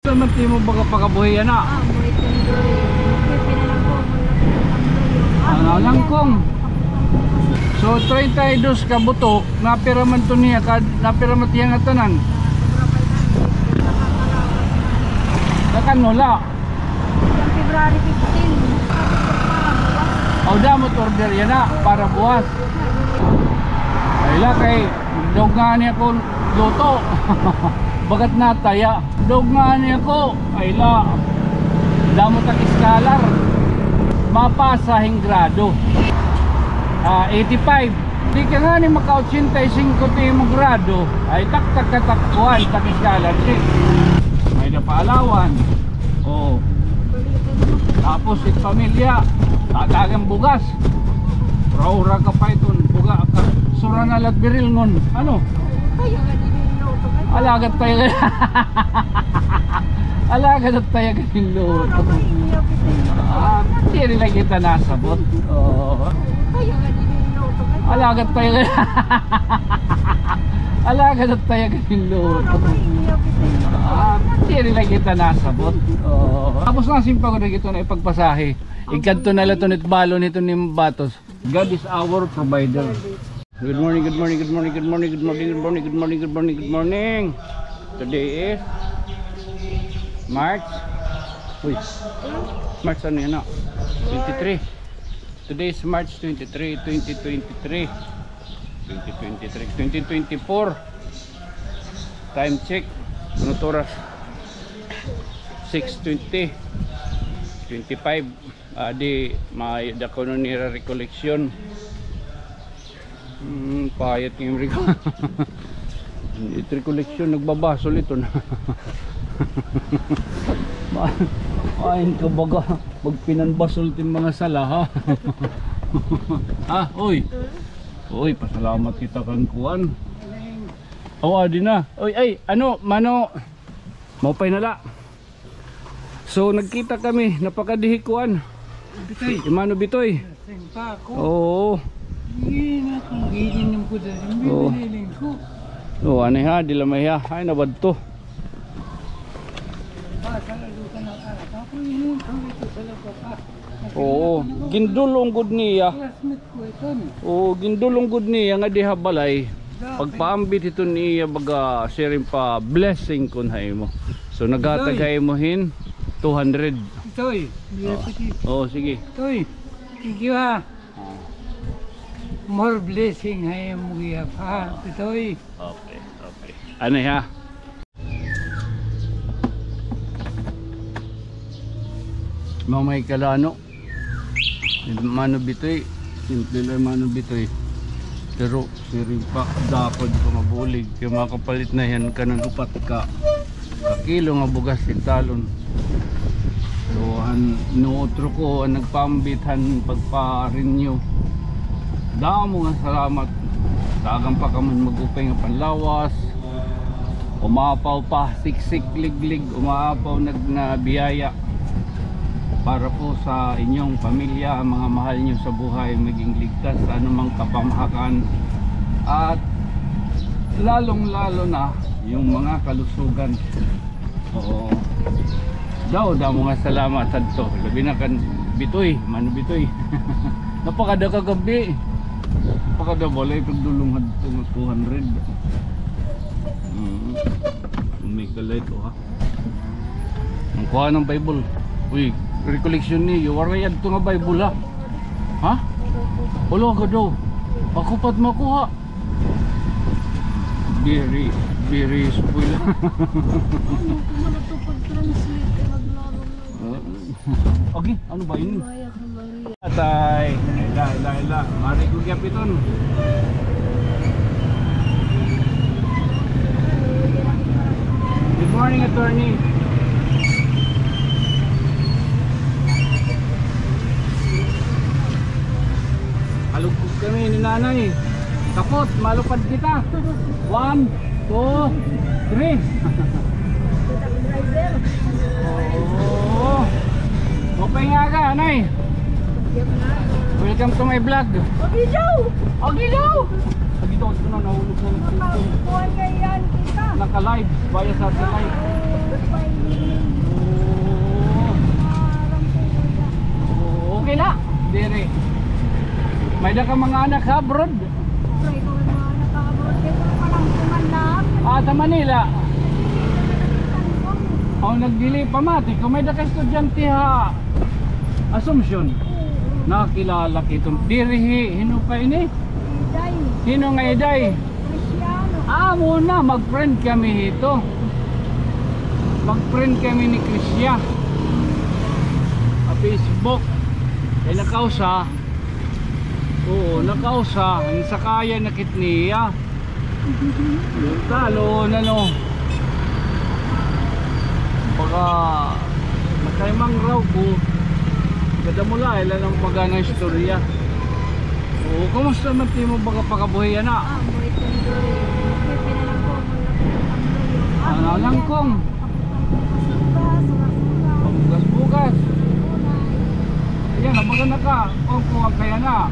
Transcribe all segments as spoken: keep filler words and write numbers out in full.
Ano man it imo baga pakabuhi, ana? Ah, mo ito, Doy. Kaya pinalang ko, mo na pinalang ko. Ano, langkong? So, treinta y dos ka butok, napira man to niya, kad-, napira man tiya nga tanan? Sobra five hundred. Kakan wala. Yung February fifteen. Aw, damo it order yana para buwas. Ay la, kay daw ngani ako luto. Bagat nataya. Daw ngani ako. Ay la. Damo it ak scholar. Mapasa hin grado. Ah, eighty-five. Di ka ngani maka ochenta y cinco it imo grado. Ay, tak, tak, tak, tak, kuan, tak scholarship. May-ada pa allowance. Oo. Tapos, it pamilya, tatagan bugas. Ura-ura ka pa iton, buga ka. Sura na la it birilngon. Ano? Alagad tayo. Alagad tayo kanin luto. Ah, diri la kita nasabot. Oo. Alagad tayo. Alagad tayo kanin luto. Ah, diri la kita nasabot. Oo. Tapos na, simpa ko na gito na ipagpasahe. Ikadto na la ito nit balon ito ni Batos. God is our provider. Good morning, good morning, good morning, good morning, good morning, good morning, good morning, good morning, good morning. Today is March. Uy. March ano yan, ah? Twenty-three. Today is March twenty-three, twenty twenty-three. Twenty twenty-three, twenty twenty-four. Time check. Ano it oras? Six twenty. Twenty-five. Adi, may dako na nira recollection. Hmm, payat nga yung reco-, it recollection, nagbabasol ito na. Ma-, main ka baga, magpinanbasol it im mga sala, ha? Ah, oy. Oy, pasalamat kita kan kuan. Aw, adi na. Oy, ay, ano, mano, maupay na la. So, nagkita kami, napakadihi kuan. Bitoy. Imano Bitoy? Sing pa ako. Oo. Hindi na kung giling ng kuda. Hindi. Oo. Biniling ko. Oo, ano ha, di lamay ha. Ay, nabadto. Ba, sa lalutan na ka. Ako yun, kung ito sa lalutan ka. Oo, gindulong gud niya. Classmate ko ito. Oo, gindulong gud niya nga diha balay. Pagpaambit ito niya baga siring pa blessing kun ha imo. So naghatag ha imo hin two hundred. Toy, oh, sige. Toy, thank you ha. More blessing ha imo gihap ha, Toy. Okay, okay. Ano ha? Mamay kalano. Mano Bitoy, simple la Mano Bitoy. Pero siring pa, dapat ko mabulig. Kay makapalit na yan kanan upat ka, ka kilo nga bugas, sintalon. So, han, nuutro ko an nagpaambit han pagpa-renew. Damo nga salamat. Dagan pa kamo hin mag-upay nga panlawas. Umaapaw pa, siksik, liglig, umaapaw nag-, na biyaya para po sa inyong pamilya, ang mga mahal niyo sa buhay, maging ligtas sa anumang kapamahakan. At lalong-lalo na yung mga kalusugan. Oo. Daw, damo nga salamat sadto. Labi na kan Bitoy, Mano Bitoy. Napakada kagabi. Napakada, balay pagdulong hadto nga two hundred. Mm. May kalay to, ha. Ang kuha ng Bible. Uy, recollection niyo. Waray adto nga Bible, ha? Ha? Wala ka daw. Ako pa't makuha? Very, very spoil. Ano, kung ano to pag-translate, eh, naglalang na. Oo. Okay, ano ba yun? Maya ka, Maria. Atay, ila, ila, ila. Mari ko kiyapiton. Good morning, attorney. Malugkog kami ni Nanay. Kapot, malupad kita. One, two, three. Oo. Maupay nga aga, Nay. Welcome to my vlog. Agilaw! Agilaw! Agilaw, ito na, nahulog na. Nakakuha kay yan, kita. Naka-live, via satellite. Oo. Oo, okay la. Diri. May-ada ka mga anak ha abroad? Ah, sa Manila. Aw, nagdili pa, mati ko may-ada ka estudyante ha Assumption. Nakilala kita diri hi, hin-o pa ini? Hin-o nga Iday? Amo na, mag-friend kami hito. Mag-friend kami ni Krisya ha Facebook. Kay nakausa, oo, nakausa, ang sakaya na kit niya. Talon, ano. Baga, matay mangraw ko. Kada mula, ila nang pagana istorya. Oo, kumusta man timo baga pagkabuhi, ana? Ah, buhi ko, buhi. May pinalangkong, wala ko ng pamilya. Ah, langkong. Bugas-bugas. Ayan, nabaga naka, kuwan-kuwan kaya na.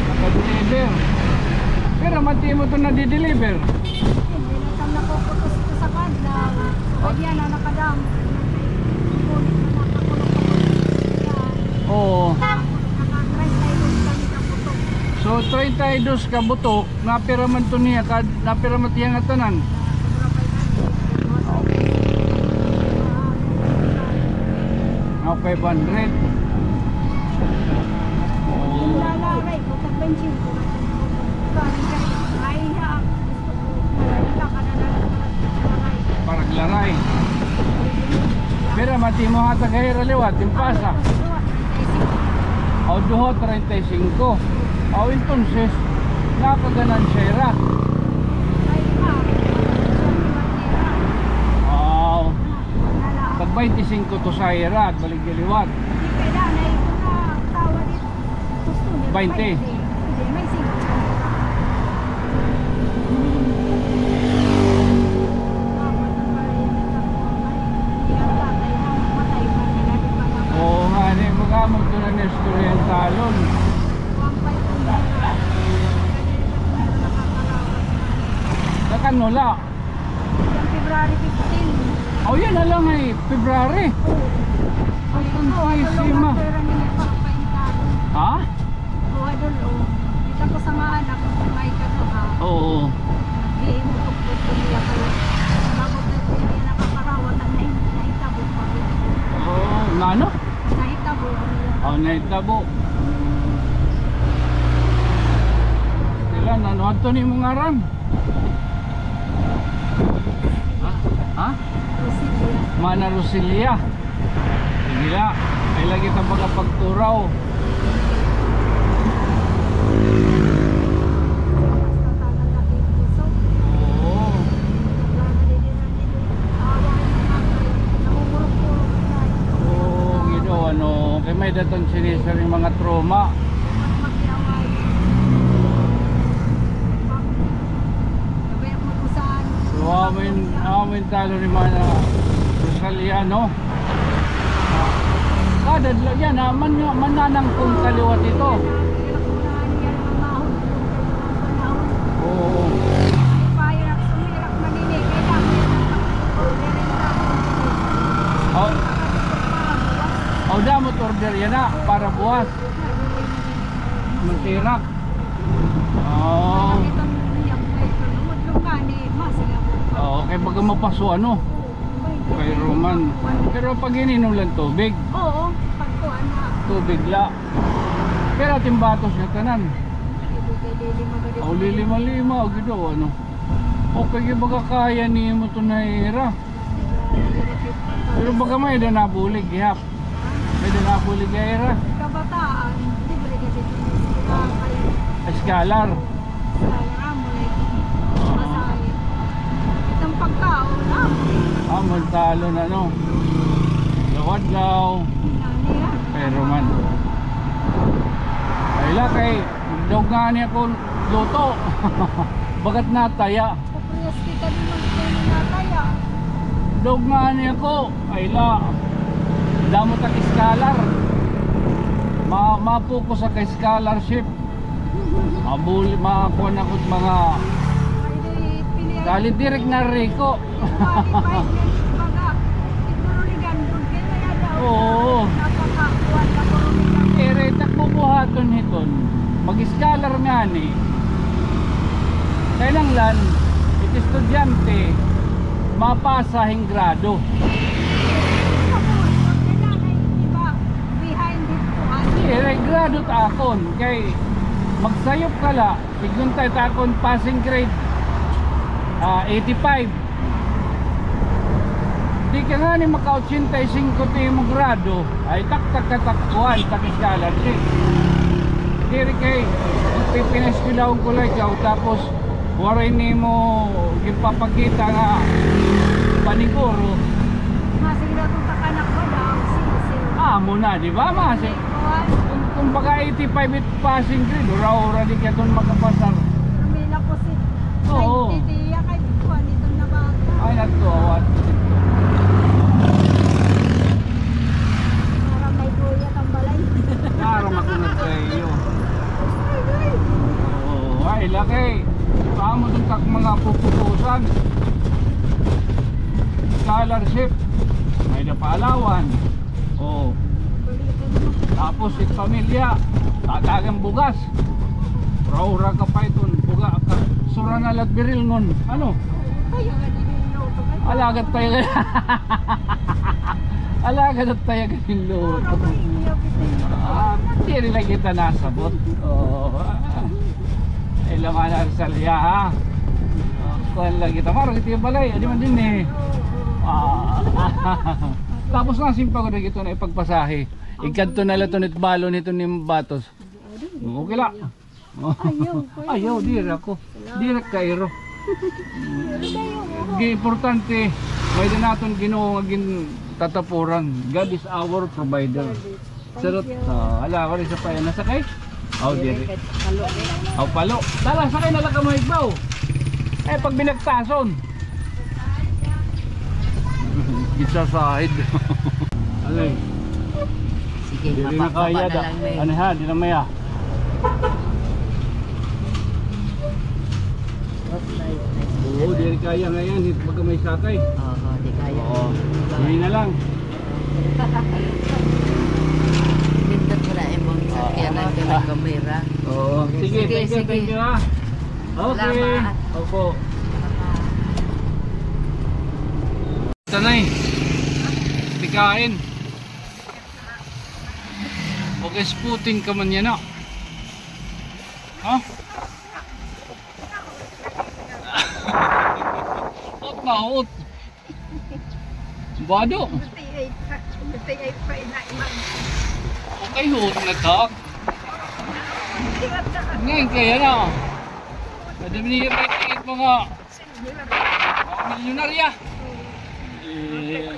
Naka-deliver. Pero mati mo ito na-deliver. Hindi na kami nakukutos ito sa kadlaw. Pag yan, ang nakadam. Oo. Naka-treinta y dos kami kabutok. So, treinta y dos kabutok. Napira man to niya, kad-, napira man tiya nga tanan? Mga five hundred. Para glaray. Pero mati mo hatag ha ira liwat, timpasa. Aw, duha, treinta y cinco. Aw, entonces, nakaganansya ira. Aw. Tag baynte singko to sa ira, balik liwat. Baynte. Oo nga, ini, magamot ko na ni istorya hin talon. Kakan-o la? Yang February fifteen. Oh, yan na lang ay February. Oo. Ay, ito, ano, si ma. Ha? Buhadol, o. Kita ko sa mga anak, may kaduha. Oo. Naghihimutok-butok niya kayo. Mabot na po niya nakakarawat, ang nahi-, nahitabo pa po. Oo, nga, no? Nahitabo. Oh, nahitabo. Sila, nano, adto ni mong aram? Ha? Ha? Rosilia. Mana Rosilia. Sige la, ay lagi ta makapagturaw. Oo. Oo, Ginoo, ano, kay may daton sini sa mga trauma. So, amin, amin talo ni Mana Rosalia, no? Kada adlaw yan, ha? Man-, mananangkon ka liwat ito. Oo. Oh. Oh, damo it order yana para buwas. Mantirak. Oo. Oo, kay baga mapaso, ano? Kay Roman. Pero pag ininom lang tubig. Oo, pagkuan na. Tubig la. Pero ating batos nga tanan. O, lilima-lima, o, gido, ano? O, kay baga kaya nimo to na ira. Pero baga may-ada nabulig, ihap. May-ada nabulig nga ira. Kabataan, libre kasi ito. Scholar. Scholar, amo na ito. Masahe. Itong pagkaon, ah. Ah, magtalo na, no? Lawad daw. Nani, ah? Pero man. Ay, la, kay, dog nga niya kung luto. Bagat nataya. Papriyas kita din magkain nataya. Dog nga niya ko. Ay, la. Damo tag scholar. Ma-, mapuko sa ka-scholarship. Mabuli, makakuha na ko mga Dali direk na riko. Qualified nga, baga, siguro ni Gandun, kaya na daw. Oo. Napakakuan na puro ni Gandun. Ere, tak bubuhaton hiton. Mag-scholar ngani. Kinahanglan, it estudyante, mapasa hin grado. Behind it kuan. Ere, grado ta akon. Kay, magsayop ka la. Tignon ta it akon passing grade, ah, eighty-five. Di ka ngani maka-ochenta y singko it imo grado, ay taktak ka tak kuan, tak scholarship. Diri kay, pipinaeskwelahon ko la ikaw, tapos waray nimo ginpapakita nga paniguro. Masig daw kung takanak ko daw, sing-sing. Ah, amo na, di ba, masig? Kuan. Kung, kung baga eighty-five it passing grade, ura-ura di ka iton makapasar. Pero may napusit. Oo. Ninety tiya kay kuan iton na bata. Ay, nagtuwat. Para may kuya kang balay. Para makunat kayo. Oo, ay, laki. Paamo dun tak mga puputusan. Scholarship. May napaalawan. Oo. Tapos it pamilya, tatagan bugas. Ura-ura ka pa iton, buga ka. Sura na lat birilngon. Ano? Alagad tayo. Alagad tayo ganin luto. Ah, diri la kita nasabot. Oo. Ay, laman na sa liya, ha? Kuan la kita. Maro kita balay. Adi man din, eh. Ah. Tapos na, simpa ko na ito na ipagpasahe. Ikadto na la ito nit balon ito ni Batos. Okay la. Ayaw, diri ako. Diri kairo. Di importante, may din naton Ginoo nga gintatapuran. God is our provider. Sarot. Ah, ala, wala sa pa yan. Nasakay? Aw, diri. Aw, palo. Tara, sakay na lang ka, mga igbaw. Eh, pag binagtason. Isa side. Alay. Sige, diri na mapapaba kaya na da. Lang, may. Ano ha? Di na maya. Oo, diri kaya ngayon. Pagka may sakay. Oo, di kaya. Oo. Diri na lang. Nindot ko na imong sakyanan ka ng kamera. Oo. Sige, sige, thank you, sige. Thank you, ha. Okay. Salamat. Opo. Tanay. Tikain. Okay, sputing ka man yan, ah. Ha? Hot na hot. Bado. Matay pa, matay pa ina iman. Okay, hot na tak. Ngayon kaya na. Pwede niya may tingit mga milyonarya. Eh,